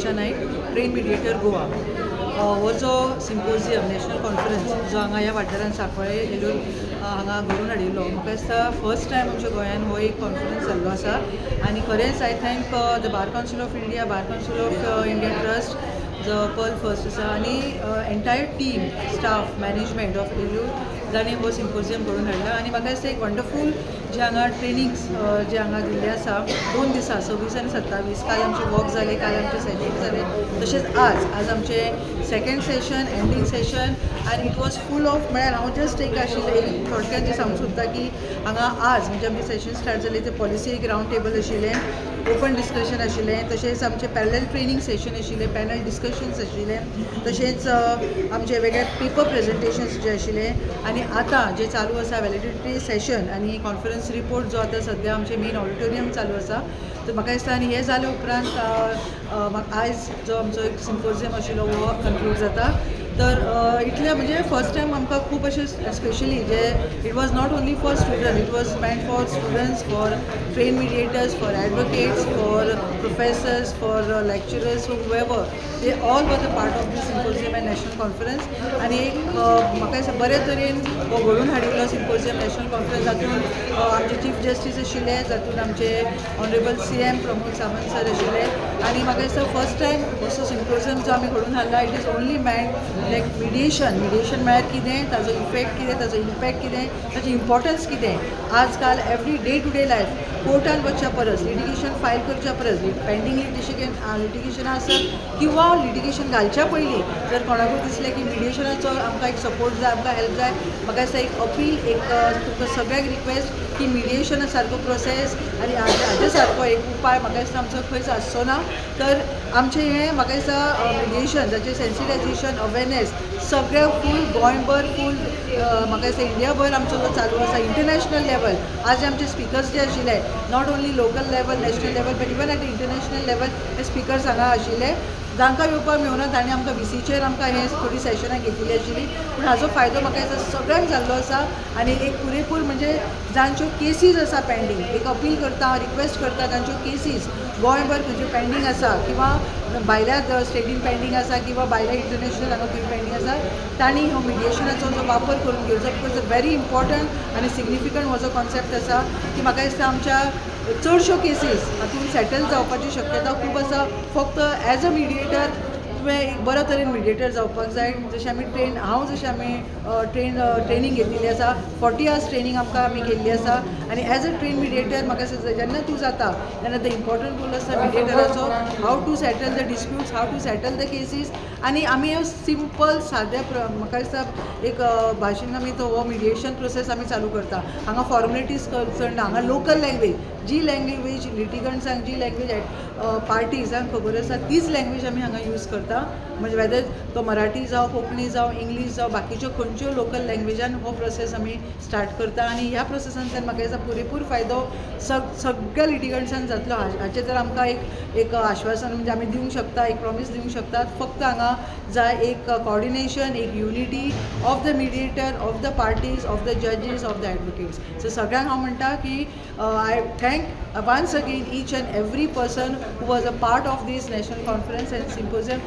Manisha Naik, trained mediator, Goa. हो जो symposium, national conference जो हांगा ह्या वाठारांत सांकवाळे येलूर हांगा घडोवन हाडिल्लो, म्हाका दिसता फर्स्ट टायम आमच्या गोंयान हो एक कॉन्फरन्स जाल्लो आसा. आनी खरेंच I thank the Bar Council of India, Bar Council of India Trust, जो पर्ल फर्स्ट आसा आनी entire team, staff, management of Elur, जांणी हो सिम्पोजियम घडोवन हाडला. आनी म्हाका दिसता एक वंडरफूल जे हांगा ट्रेनिंग्स जे हांगा दिल्ले आसा 2 दिसां, 26 आनी 27. काल आमचे वॉक जाले, काल आमचे सेशन जाले, तशेंच आज आमचे सेकंड सेशन, एंडींग सेशन आनी it was full of, म्हळ्यार हांव जस्ट एक आशिल्लें, एक थोडक्यात जें सांगूंक सोदता की हांगा आज म्हणजे आमचे सेशन स्टार्ट जाले ते पॉलिसी एक रावंड टेबल आशिल्लें, ओपन डिस्कशन आशिल्लें, तशेंच आमचें पॅरलल ट्रेनींग सेशन आशिल्लें, पॅनल डिस्कशन्स आशिल्लें, तशेंच आमचे वेगळे पेपर प्रेजेंटेशन्स जे आशिल्ले आनी आतां जे चालू आसा व्हॅलिडिटी सेशन आनी कॉन्फरन्स रिपोर्ट जो आतां सद्या आमचें मेन ऑडिटोरियम चालू आसा. तर म्हाका दिसता आनी हें जाले उपरांत म्हाका आयज जो आमचो एक सिम्पोजियम आशिल्लो हो कन्क्लूड जाता. तर इतलें म्हणजे फर्स्ट टायम आमकां खूब अशें specially J it was not only for student, it was meant for students, for trained mediators, for advocates, for professors, for lecturers, whoever, they all were the part of this symposium and national conference. आनी एक म्हाका दिसता बरे तरेन हो घडोवन हाडिल्लो symposium, national conference, जातून आमचे चीफ जस्टीस आशिल्ले, जातून आमचे honourable CM Pramod Sawant sir आशिल्ले. आनी म्हाका दिसता फर्स्ट टायम असो सिम्पोजियम जो आमी घडोवन हाडला, it is only meant like mediation. Mediation म्हळ्यार कितें, ताजो इफेक्ट कितें, ताजो इम्पॅक्ट कितें, ताची इम्पॉर्टन्स कितें. आजकाल every day to day life कोर्टान वचच्या परस, लिटिगेशन फायल करच्या परस, पेंडींग लिटिगेशन आसत किंवा लिटिगेशन घालच्या पयलीं जर कोणाकूय दिसलें की मिडिएशनाचो आमकां एक सपोर्ट जाय, आमकां हेल्प जाय, म्हाका दिसता एक अपील, एक तुमकां सगळ्यांक रिक्वेस्ट की मिडिएशना सारको प्रोसेस आनी हाजे सारको एक उपाय म्हाका दिसता आमचो खंयच आसचो ना. तर आमचें हें म्हाका दिसता मिडिएशन जाचें सेन्सिटायझेशन, अवेरनेस सगळें फूल गोंयभर, फूल म्हाका दिसता इंडियाभर आमचो जो चालू आसा, इंटरनॅशनल लेवल, आज आमचे स्पिकर्स जे आशिल्ले, not only local level, national level, but even at international level hey speakers हांगा आशिल्ले. जांकां येवपाक मेळना तांणी आमकां विसीचेर आमकां हें थोडीं सेशनां घेतिल्लीं आशिल्लीं. पूण हाजो फायदो म्हाका दिसता सगळ्यांक जाल्लो आसा. आनी एक पुरेपूर म्हणजे जांच्यो केसीस आसा पेंडींग, एक अपील करता, रिक्वेस्ट करता, जांच्यो केसीस गोंयभर खंयच्यो पेंडींग आसा किंवा भायल्या स्टेटीन पेंडींग आसा किंवा भायल्या इंटरनॅशनल हांगा खंय पेंडींग आसा, तांणी हो मिडिएशनाचो जो वापर करून घेवचो, because very important आनी सिग्निफिकंट हो जो कॉन्सेप्ट आसा की म्हाका दिसता आमच्या चडश्यो केसीस हातून सेटल जावपाची शक्यता खूब आसा. फक्त एज अ मिडिएटर तुवें एक बरो तरेन मिडिएटर जावपाक जाय. जशें आमी ट्रेन हांव जशें आमी ट्रेनींग घेतिल्ली आसा, 40 आवर्स ट्रेनींग आमकां आमी केल्ली आसा. आनी एज अ ट्रेन मिडिएटर म्हाका दिसता जेन्ना तूं जाता तेन्ना the important role आसता मिडिएटराचो, how to settle the disputes, how to settle the cases. आनी आमी सिंपल साद्या म्हाका दिसता एक भाशेन आमी तो हो मिडिएशन प्रोसेस आमी चालू करता. हांगा फॉर्मेलिटीज चड ना. हांगा लोकल लँग्वेज, जी लँग्वेज लिटिगंट्सांक, जी लँग्वेज पार्टीजांक खबर आसा, तीच लँग्वेज आमी हांगा यूज करता. म्हणजे वेदर तो मराठी जावं, कोंकणी जावं, इंग्लीश जावं, बाकीच्यो खंयच्यो लोकल लँग्वेजान हो प्रोसेस आमी स्टार्ट करता. आनी ह्या प्रोसेसांतल्यान म्हाका दिसता पुरेपूर फायदो सगळ्या लिटिगंट्सांक जातलो, हाचें तर आमकां एक एक आश्वासन म्हणजे आमी दिवंक शकता, एक प्रॉमीस दिवंक शकतात. फक्त हांगा जाय एक कॉर्डिनेशन, एक unity of the mediator, of the parties, of the judges, of the advocates. So सगळ्यांक हांव म्हणटा की I thank once again each and every person who was a part of this national conference and symposium.